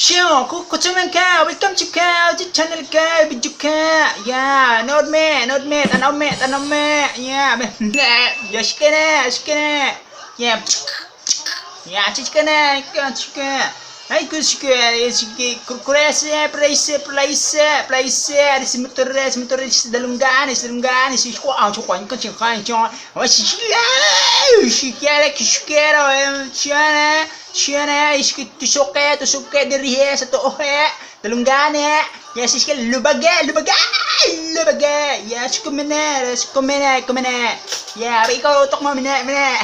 Sure, kukutuman ka, welcome to ka, di channel ka, video ka. Yeah, nood me, nood me, tanaw me, tanaw me. Yeah, ya shike na. Yeah, yeah, chika na, chika. Ay, kushike, shike, kurkurese, place, place, place, si motores, motores, dalunggan, dalunggan, si kwa, chukwan, kuching, kan, chon, wa, shike, shike, shike, shike, shike, shike, tusuke, tusuke, dirihe, sa tuohe, dalunggane, yes, shike, lubage, lubage, lubage, yes, kumene, kumene, kumene, yeah, ikaw, utok mo, mine, mine,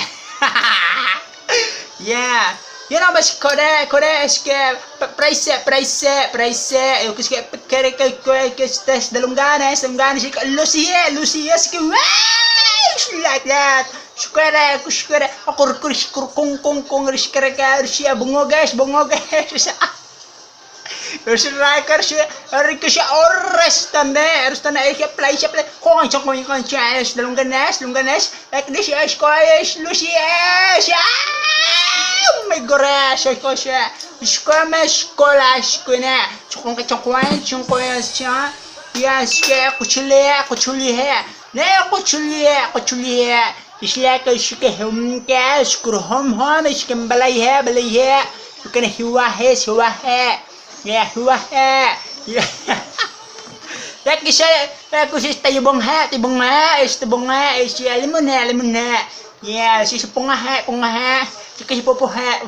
yeah. You know, mas kore, kore, eske, price, price, price, yo, kere, kere, kere, kere, dalungganes, dalungganes, Lucia, Lucia, ske, like that. Shukere, shukere, kur, kur, kur, kung, kung, kung, shukere, ka, bungo, guys, bungo, guys. Riker siya, Rico siya, oras tanda, oras tanda, eh, play siya, play, kung siya, kung siya, dalungganes, dalungganes, like this, yes, ko, yes, Lucia, siya, my gosh, ko siya, shkome, shkola, shkone, chukong, chukwan, chukwan, siya, yes, siya, kuchuli, kuchuli, ne, kuchuli, kuchuli, isla, shike, hum, ka, shkur, hum, hum, shkem, balay, he, balay, he, shukane, hiwa, he, hiwa, he, yeah, hiwa, he, yeah. Like siya, like siya tayubong ha, tibong ha, is tibong ha, is siya, limon ha, limon ha. Yeah, siya punga ha, punga ha. Siya popo ha.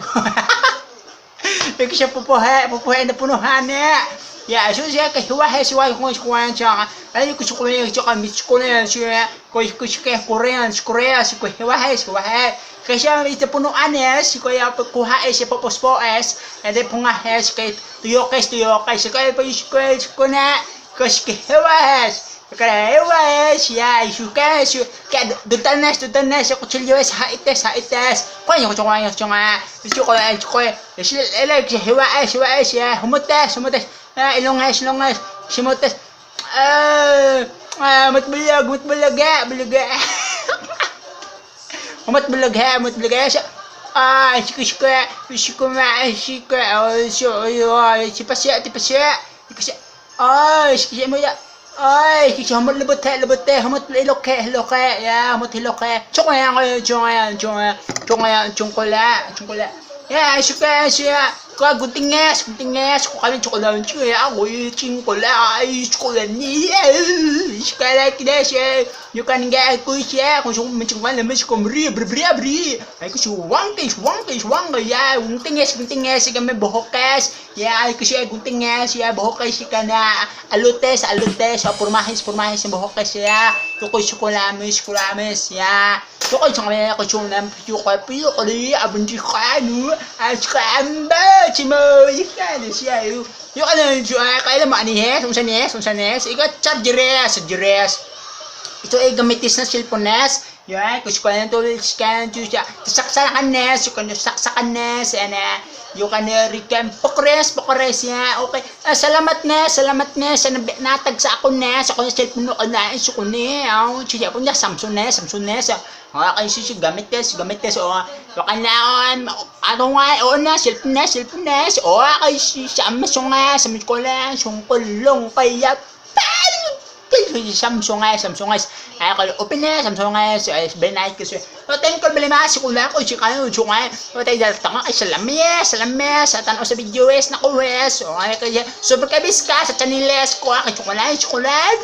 Siya popo ha, popo ha na punuhan ha. Yeah, so siya kay hiwa ha, siya kung siya siya. Ay ko siya siya kami siya siya ko ko siya Korean, Korea, siya hiwa ha, siya ha. Kaya siya ito punuan eh, siya kaya kuha eh, siya popospo es, and then punga ha, siya kay tuyokes, tuyokes, siya kay pa siya siya na. Koskihewas. Kaya ya shuka shu kaya dutanes dutanes kutsilyo haites haites koy ko chonga chonga shu ko ko shi ele hewa hewa ya humutes humutes ilonges ilonges shimotes ah matbulag matbulag bulag humat bulag ha matbulag siya ah shiku shiku shiku ma shiku shu si pasya ti pasya ti ay, siya mo ya. Ay, siya humot lebute lebute humot iloke iloke ya humot iloke. Chokya chokya chokya chokya chongkola chongkola. Ya, siya siya. Ko guntinges guntinges ko kami chokola siya ako chingkola ay chokola ni. Siya like this you can get ko siya kung siya mchingwan le mchiko mri bri bri bri. Ay ko siya wang kay wang kay wang ya guntinges guntinges kami buhokes. Ya ay ko siya guntinges ya buhokes siya na alutes alutes so purmahis purmahis ang buhokes ya. Tukoy sukulamis kulamis ya. Tukoy sa kami ko siya piyo piyo ko li abun di kanu at kamba chimo ikano siya yu. Yu ano siya kaya mo ani he unsa ni unsa ni ikaw chargeres chargeres. Ito ay gamitis na cellphone nes. Yan, kung saan to scan to siya. Saksakan nes, you can saksakan nes, and you can recam pokres, pokres ya. Okay. Salamat na, salamat na sa natag sa ako na, sa akong cellphone ko na, so ko ni, oh, siya po niya Samsung na, Samsung na. Sa okay, siya gamit tes, gamit tes, oh. Baka na, ano nga, oh na, cellphone na, cellphone na. Oh, kay si Samsung nga, Samsung ko lang, Samsung kaya Samsung nga, Samsung nga. Ay, ko open na, Samsung nga, so, benay ko siya. O, thank ko, bali mas, kula ko, siya kayo, siya nga. O, tayo, tanga, ay, salami, salami, sa tanaw sa video, es, naku, es. O, ay, kaya, super kabis ka, sa channel, ko, ay, chocolate, chocolate.